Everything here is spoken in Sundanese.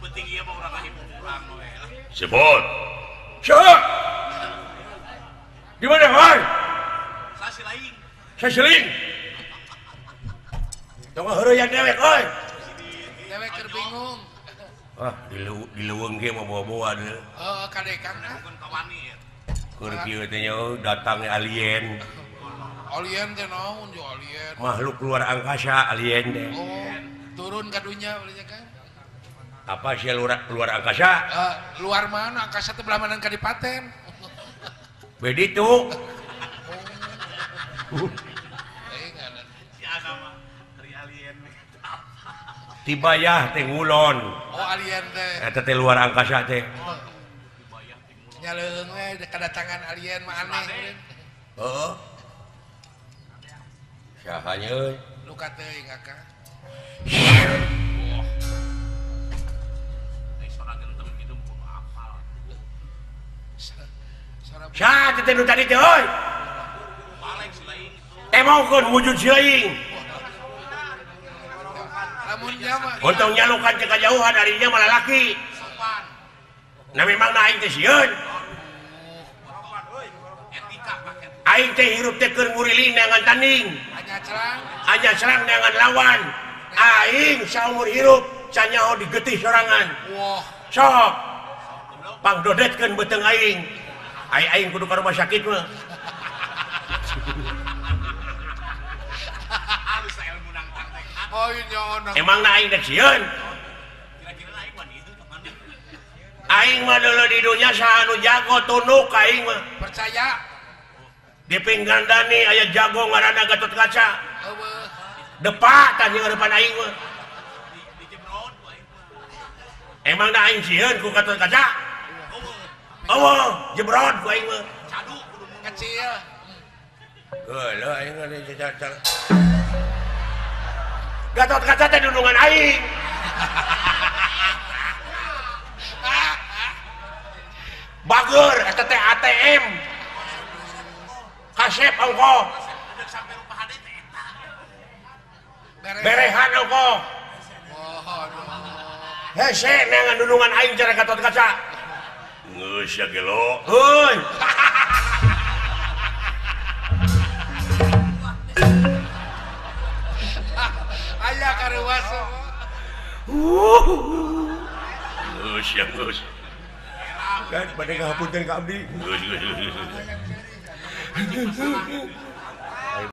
Penting ieu mah urang ngahibur urang we. Sebut. Siapa? Di mana, Hai? Sasilaing. Sasiling. Tong heureuyang dewek euy. Dewek keur bingung. Ah, di leuweung ge mah bawa-bawa deui. Heeh, kadekang ah. Keur kieu teh nya datang alien. Alien teh naon jo alien? Makhluk luar angkasa alien teh. Oh, turun ka dunya beulinya kan. Apa sih luar angkasa? Luar mana? Angkasa teh belah mana kadipaten. Beditu. Oh. Tibayah teh ngulon. Oh, alien teh. Eta teh luar angkasa teh. Oh. Nya leuweung we kedatangan alien mah aneh. Heeh. Saha nya euy? Luka teuing akang. Saha teh nu tadi teh euy? Temongkeun wujud si laing. Untung nyalukan ke kejauhan darinya malah laki. Nah memang aing teh sieun. Aing teh hirup teh keur nguriling neangan tanding. Hanya serang neangan lawan. Aing saumur hirup canyaho digetih sorangan. Sok pangdodetkeun beuteung aing. Aing aing kudu ka rumah sakit mah. Emang na aing dek sieun. Aing mah dulu di dunya saha nu jago tunduk aing mah. Percaya. Di Pinggandani aya jago ngaranna Gatot Kaca. Depak tah jeung depan aing mah. Emang na aing sieun ku Gatot Kaca? Eueuh, jebrod ku aing mah. Cadu kudu kecil. Geuleuh aing mah cacar. Gatot Kaca teh dundungan aing. Bager eta teh ATM. Kasep ongko. Berehan ongko. Hese neangan dundungan aing cara Gatot Kaca. Geus ya gelo. Heuy. Aya karuas. Geus ya geus. Kan bade ngahapunten ka abdi. Geus geus geus.